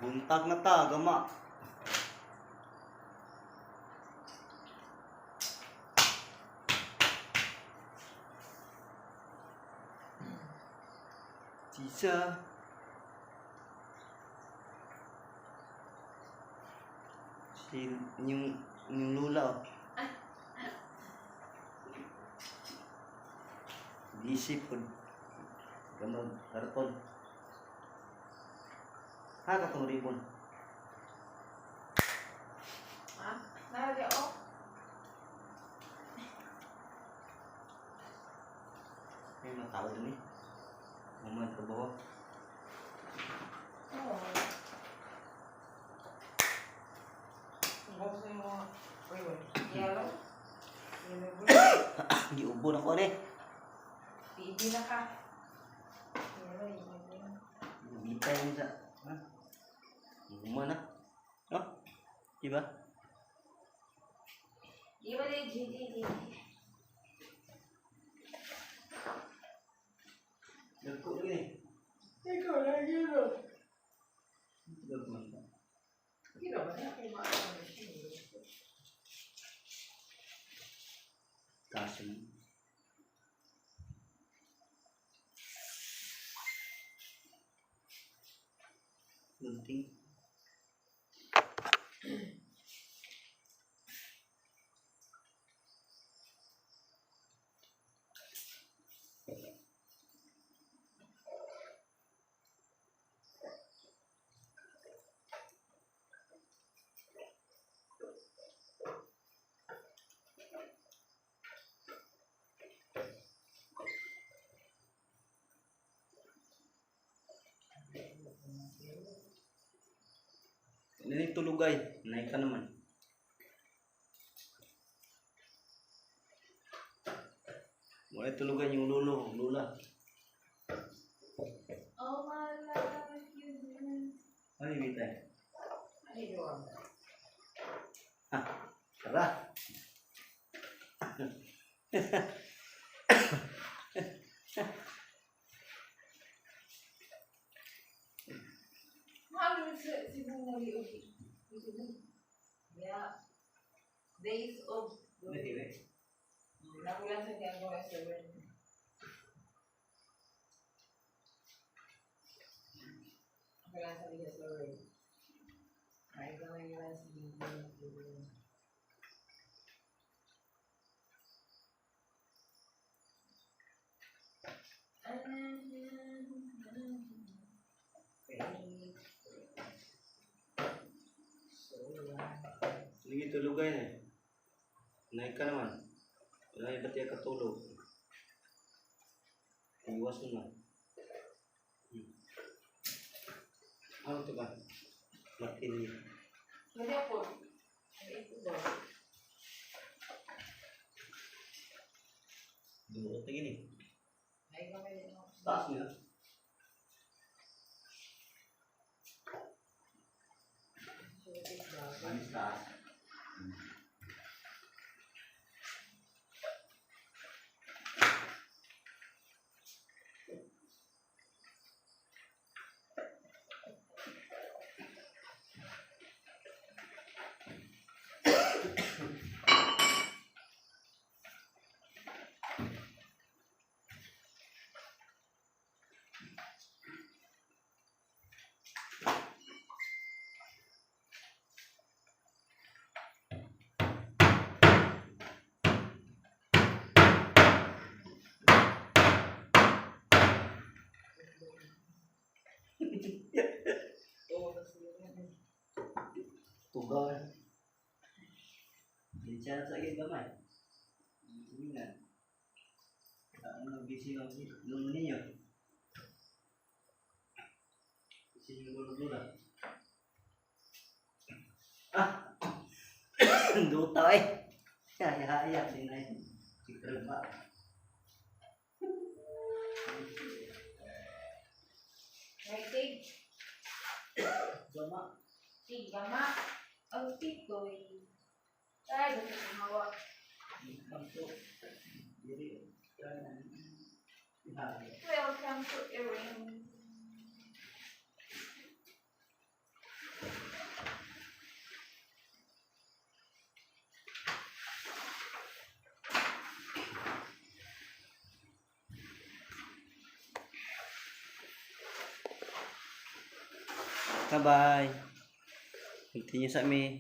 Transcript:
Buntag na ta, gama. Sisa. Si yung lula, oh. Busy po. Gamag karton. Ha katong ribbon. Ha? Nalagay oh. May mga tao dun eh. Mga trabaho. Oo. Gusto yung mga... Wait, wait. Yellow? Yellow blue? Giubo na ko eh. PED na ka. Yellow, yellow blue. Bitay mo sa... Ha? Uma na. Oh? Diba? Di ba di, G, D, D. Nagko rin eh. Ikaw lang yellow. Gagman ba? Hindi ba na kay mga Kaso. Gunting. Ano yung tulugay? Nay ka naman. Wala tulugan yung lulo, lula. Oh my love, you. Ano yung bitay? Ano yun? Ha, tara. Mahal mo sa Cebu na liog. Cebu. Yeah. Days of... Nakulan sa Tiangco Restaurant. Nakulan sa Restaurant. Ay, gamay nila sa Cebu. Sige, tulugay na eh. Nay ka naman. Wala iba't iya katulog. Iwas mo na. Ano ito ba? Martini. Hindi ako. Ay, ito ba? Duot na gini. Ay, gamay nila. Taas niya. Manis taas. Tugaw na. Diyan sa akin gamay. Sige na. Ano, busy ang lulo ninyo. Busy yung lulo. Ah! Duta eh. Ya, ya, ya. Sinay. Sikrepa. Ay, tig. Gama. Tig, gama. Ang tig ko eh. Ay, gusto ko mawa. Kamto. Diri. Welcome to Erin. Bye-bye. Continue sa mi.